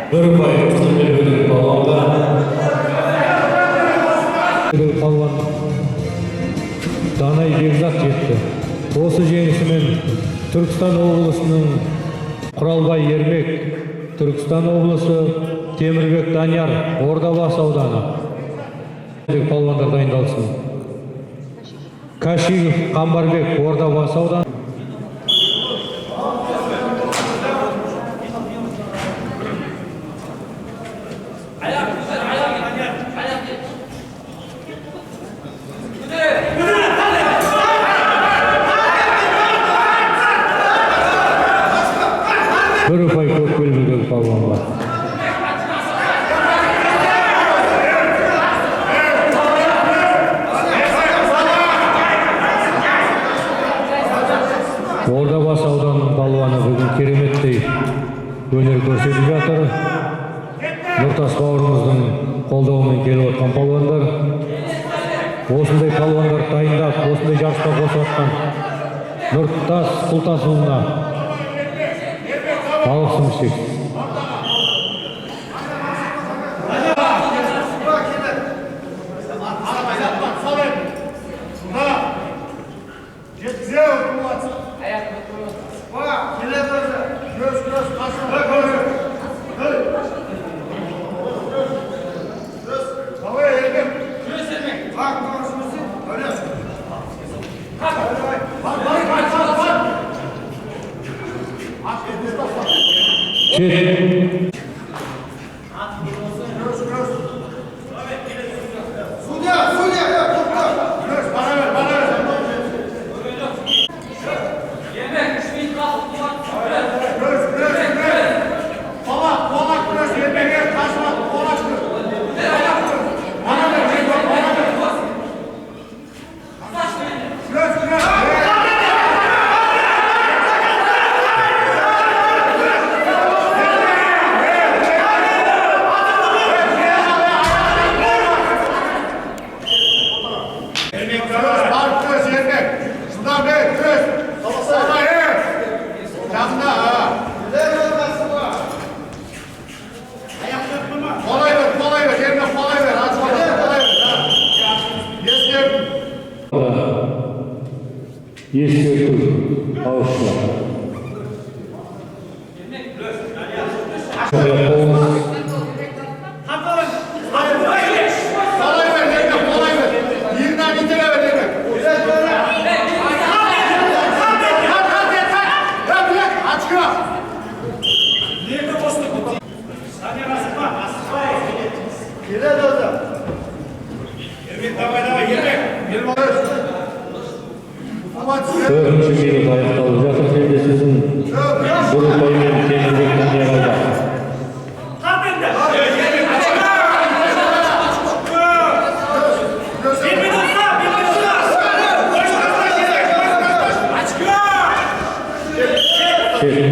Бір ұпай Қызылбелбеудегі палуанға. Палуан Данай Бекзат жетті. Осы жеңісімен Түркістан облысының Құралбай Ермек, Түркістан облысы Темірбек Данияр, Ордабасы ауданы. Палуандар дайындалсын. Кашигов Қамбарбек, Ордабасы ауданы. Бір ұпай көк белбеудегі палуанға. Ордабасы ауданының палуаны бүгін кереметтей өнер көрсетіп жатыр. Нұртас бауырымыздың қолдауымен келіп отқан палуандар. Осындай палуандар дайындап, осындай жарысқа қосып отқан Нұртас Құлтасұлына алғысым шексіз. Шет. Ескерту ауызша. Төртінші минут аяқталып жатыр белдесудің. Бір ұпаймен Темірбек Данияр алда. Шет.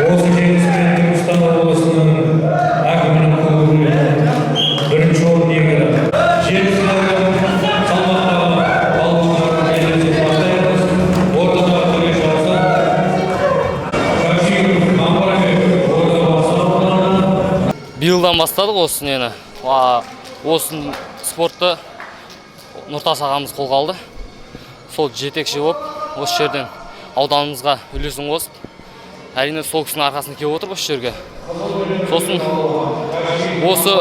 Осы жеңісімен Түркістан облысының әкімінің кубогының бірінші орын иегері. Жеңісін алған салмақтағы палуандардың белдесуін бастаймыз. Ортадағы төреші Арсан Кашигов Қамбарбек, Ордабасы ауданы. Биылдан бастадық осы нені. Осы спортты Нұртас ағамыз қолға алды. Сол жетекші болып, осы жерден ауданымызға үлесін қосып, әрине сол кісінің арқасында келіп отырмыз осы жерге. Сосын осы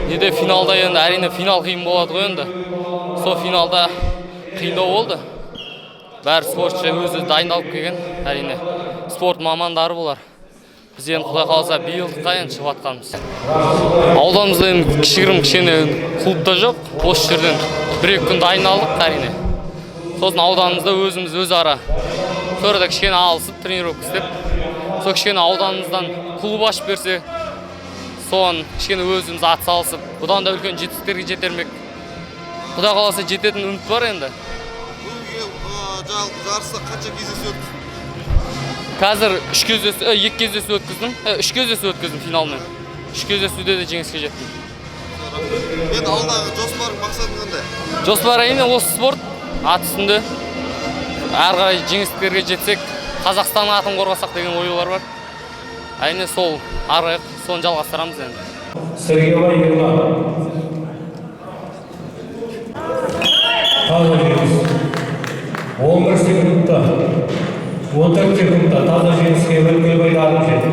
неде финалда енді әрине финал қиын болады ғой енді. Сол финалда қиындау болды. Бәрі спортшы өзі дайындалып келген, әрине спорт мамандары бұлар. Біз енді Құдай қаласа биылдыққа енді шығып жатқанбыз. Ауданымызда енді кішігірім кішкене клуб та жоқ. Осы жерден бір-екі күн дайындалдық әрине. Сосын ауданымызда өзіміз өзара Сол арада кішкене алысып, тренировка істеп, сол кішкене ауданымыздан клуб ашып берсе, соған кішкене өзіміз атсалысып, бұдан да үлкен жетістіктерге жетермек. Құдай қаласа, жететін үміт бар енді. Бүгінгі жарыста қанша кездесу өткіздің? Қазір үш кездесу, екі кездесу өткіздім, үш кездесу өткіздім финалмен. Үш кездесуде де жеңіске жеттім. Енді алдағы жоспарың, мақсатың қандай? Жоспар, әрине, осы спорт, ат үстінде әрі қарай жеңістіктерге жетсек, Қазақстанның атын қорғасақ деген ойлар бар. Әрине, сол ары қарай соны жалғастырамыз енді. Сергеевай Ерлан. Таза жеңіс. 11 секундта, 14 секундта таза жеңіске Өлкелбай Дарын жетті.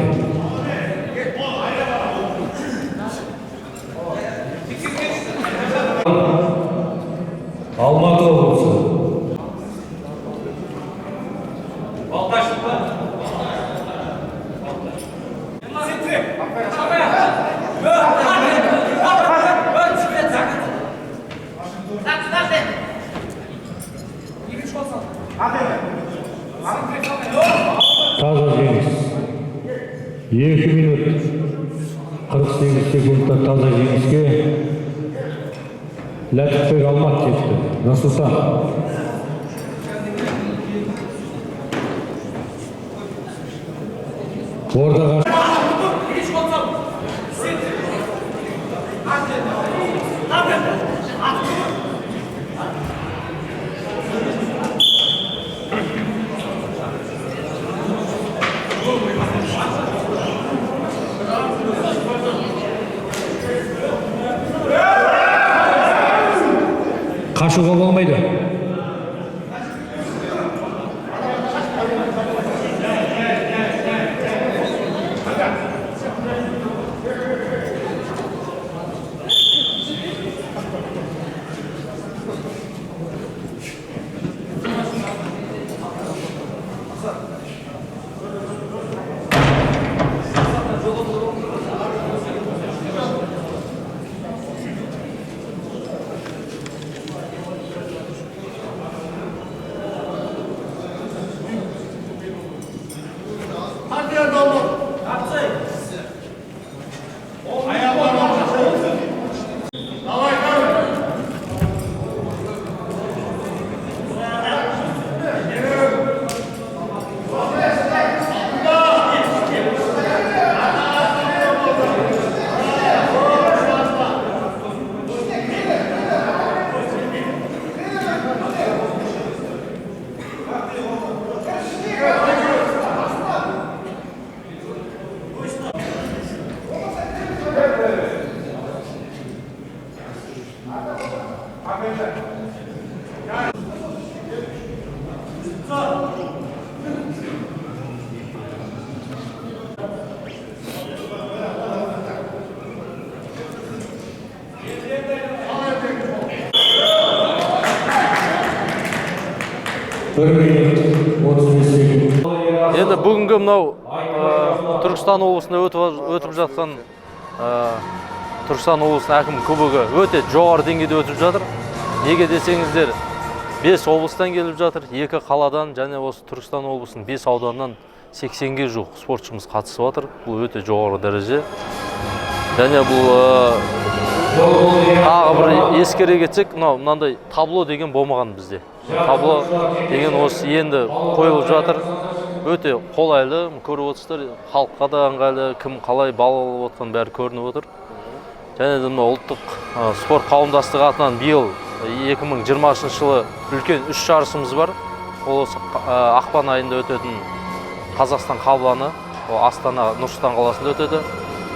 Алматы облысы. Таза жеңіс. 2 минут 48 секундта таза жеңіске Ләтіпбек Алмат жетті. Нұрсұлтан. Ордаға қашуға болмайды. 1 минут 35 секунд. Енді бүгінгі мынау Түркістан облысында өтіп жатқан Түркістан облысының әкім кубогы өте жоғары деңгейде өтіп жатыр. Неге десеңіздер, бес облыстан келіп жатыр, екі қаладан және осы Түркістан облысының бес ауданынан 80-ге жуық спортшымыз қатысып жатыр. Бұл өте жоғары дәреже. Және бұл тағы бір ескере кетсек, мынау мынандай табло деген болмаған бізде. Табло деген осы енді қойылып жатыр. Өте қолайлы, көріп отырсыздар, халыққа да ыңғайлы, кім қалай бал алып отқан бәрі көрініп отыр. Және де мынау ұлттық спорт қауымдастығы атынан биыл 2020 жылы үлкен үш жарысымыз бар. Ол осы ақпан айында өтетін Қазақстан қабыланы, ол Астана, Нұр-Сұлтан қаласында өтеді.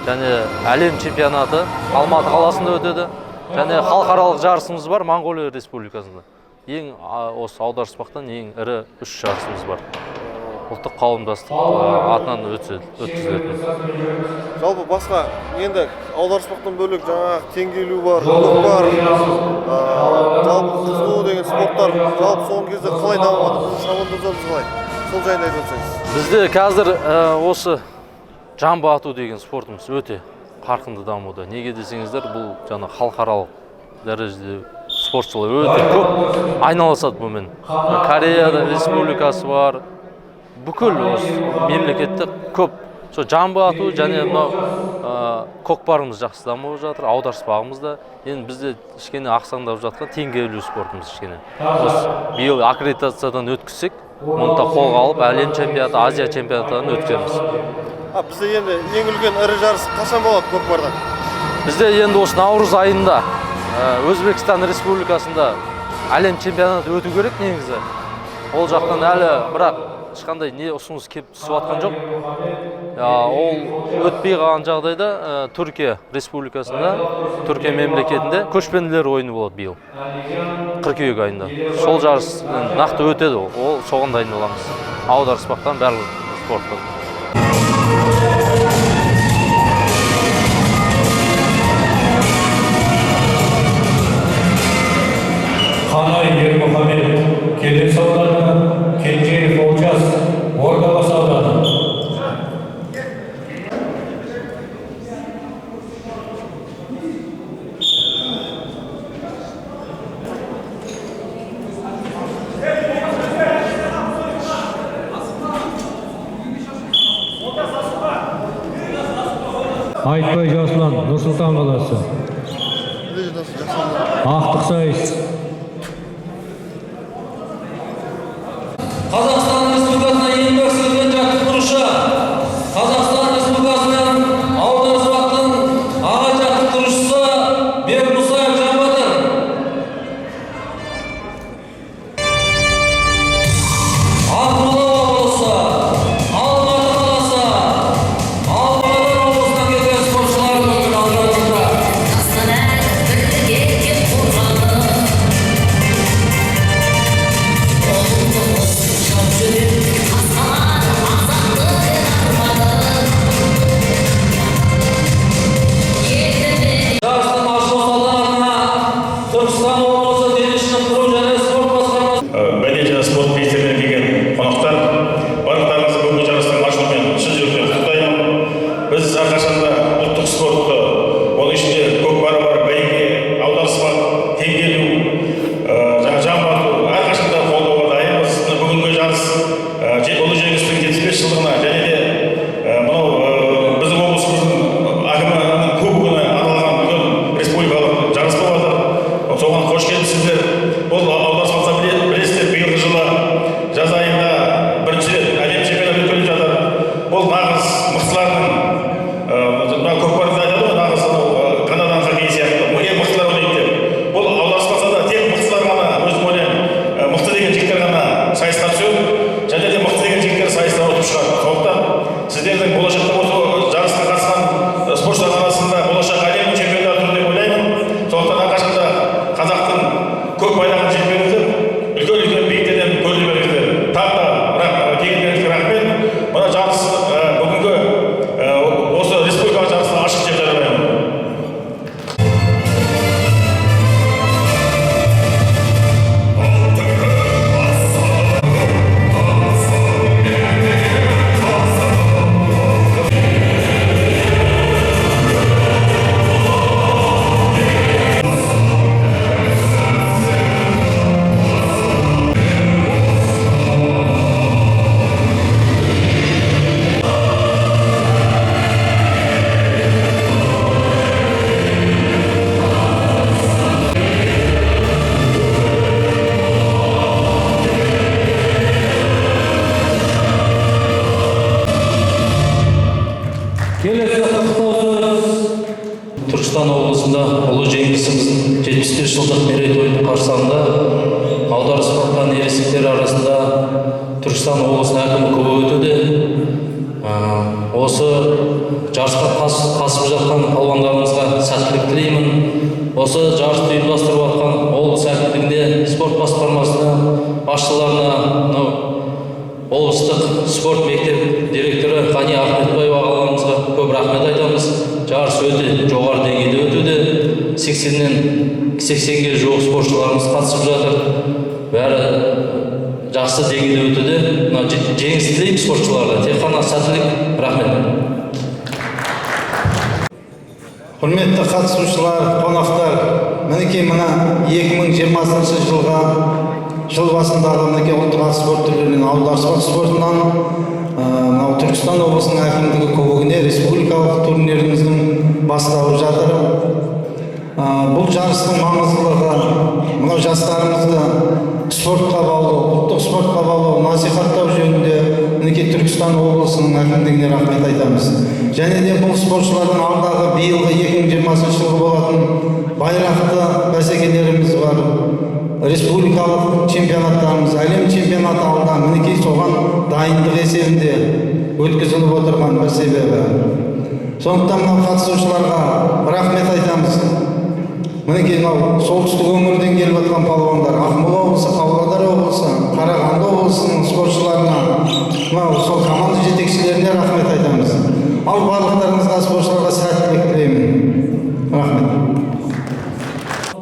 Және әлем чемпионаты Алматы қаласында өтеді. Және халықаралық жарысымыз бар Моңғолия Республикасында. Ең осы аударыспақтан ең ірі үш жарысымыз бар. Ұлттық қауымдастық атынан өткізілетін. Жалпы басқа енді аударыспақтан бөлек жаңағы теңге ілу бар, көкпар, жалпы қыз қуу деген спорттар жалпы соңғы кезде қалай дамып жатыр? Біздің шабандоздарымыз қалай? Сол жайында айтып өтсеңіз. Бізде қазір осы жамбы ату деген спортымыз өте қарқынды дамуда. Неге десеңіздер, бұл жаңа халықаралық дәрежеде спортшылар өте көп айналысады бұнымен. Кореяда республикасы бар, Бүкіл осы мемлекетте көп сол жамбы ату және мынау көкпарымыз жақсы дамып жатыр, аударыспағымыз да. Енді бізде кішкене ақсаңдап жатқан теңге ілу спортымыз кішкене. Осы биыл аккредитациядан өткізсек, мұны да қолға алып, әлем чемпионаты, Азия чемпионаттарын өткіземіз. А бізде енді ең үлкен ірі жарыс қашан болады көкпардан? Бізде енді осы наурыз айында Өзбекстан Республикасында әлем чемпионаты өту керек негізі. Ол жақтан әлі бірақ ешқандай не ұсыныс келіп түсіп жатқан жоқ. Ол өтпей қалған жағдайда Түркия Республикасында, Түркия мемлекетінде көшпенділер ойыны болады биыл қыркүйек айында. Сол жарыс нақты өтеді, ол соған дайындаламыз. Аударыспақтан барлық спорттан. Қанай Ермұхамед, Келес ауданы, Кенжеев Олжас, Ордабасы ауданы. Айтбай Жасұлан, Нұр-Сұлтан қаласы. Ақтық сайыс. Қазақстан Республикасына еңбек сіңірген жаттықтырушы, Қазақстан Республикасының аударыспақтың аға жаттықтырушысы Бекмұсаев Жанбатыр. Ақмола облысы, Алматы қаласы, Павлодар облысынан келген спортшылар бүгін алдарында. Астана бірлік еткен қорғаны, ұлтымыз жау жүрек қасқалар азаттық арманы. Еліме Жарыстың ашылу салтанатына Түркістан облысы дене шынықтыру және спорт басқармасы Мәдениет және спорт министрлігінен келген қонақтар, барлықтарыңызды бүгінгі жарыстың ашылуымен шын жүректен құттықтаймын. Біз әрқашанда ұлттық спортты, оның ішінде көкпары бар, бәйге, аударыспақ, теңге ілу, жаңа жамбы ату әрқашанда қолдауға дайынбыз. Мына бүгінгі жарыс Ұлы Жеңістің 75 жылдығына және де мынау біздің облысымыздың әкімінің кубогына арналған үлкен республикалық жарыс болып жатыр. Соған қош келіпсіздер. Бұл аударыспақтан білесіздер, биылғы жылы жаз айында бірінші рет әлем чемпионаты өткізіліп жатыр. Бұл нағыз мықтылардың, мына көкпарда айтады ғой, нағыз анау Канадан хоккей сияқты ең мықтылар ойнайды деп. Бұл аударыспақта да тек мықтылар ғана, өзім ойлаймын, мықты деген жігіттер ғана сайысқа түседі және де мықты деген жігіттер сайыстан ұтып шығады. Сондықтан сіздердің болашақта осы жарысқа қатысқан спортшылар арасында болашақ әлем чемпиондары тұр деп ойлаймын. Сондықтан әрқашанда қазақтың көк байрағын желбіретіп, үлкен үлкен биіктерден көріне беріңіздер. Тағы да келгендеріңізге рахмет. Мына жарыс бүгінгі осы республикалық жарысты ашық деп жариялаймын. Келесі құттықтау сөз Түркістан облысында Ұлы Жеңісіміздің 75 жылдық мерейтойының қарсаңында аударыспақтан ересектер арасында Түркістан облысының әкімі кубогы өтуде. Осы жарысқа қатысып жатқан палуандарымызға сәттілік тілеймін. Осы жарысты ұйымдастырып жатқан облыс әкімдігіне, спорт басқармасына, басшыларына, мынау облыстық спорт мектеп директоры Ғани Ахметбаев ағаларымызға көп рахмет айтамыз. Жарыс өте жоғары деңгейде өтуде. 80-ге жуық спортшыларымыз қатысып жатыр. Бәрі жақсы деңгейде өтуде. Мына жеңіс тілеймін спортшыларға. Тек қана сәттілік, рахмет. Құрметті қатысушылар, қонақтар, мінекей мына 2020 жылға Жыл басындағы мінекей ұлттық ат спорт түрлерінен аударыспақ спортынан мынау Түркістан облысының әкімдігі кубогіне республикалық турниріміздің басталып жатыр. Бұл жарыстың маңыздылығы мынау жастарымызды спортқа баулу, ұлттық спортқа баулу, насихаттау жөнінде мінекей Түркістан облысының әкімдігіне рахмет айтамыз. Және де бұл спортшылардың алдағы биылғы 2020 жылғы болатын байрақты бәсекелеріміз бар, республикалық чемпионаттарымыз, әлем чемпионаты алда, мінекей соған дайындық есебінде өткізіліп отырған бір себебі. Сондықтан мынау қатысушыларға рахмет айтамыз. Мінекей мынау солтүстік өңірден келіп жатқан палуандар, Ақмола облысы, Павлодар облысы, Қарағанды облысының спортшыларына, мынау сол команда жетекшілеріне рахмет айтамыз. Ал барлықтарыңызға, спортшыларға сәттілік тілеймін. Рахмет.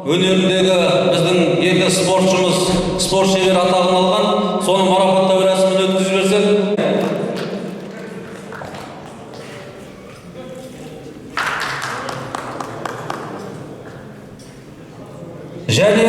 Өнеріндегі біздің екі спортшымыз спорт шебері атағын алған, соны марапаттау рәсімін өткізіп жіберсек. Және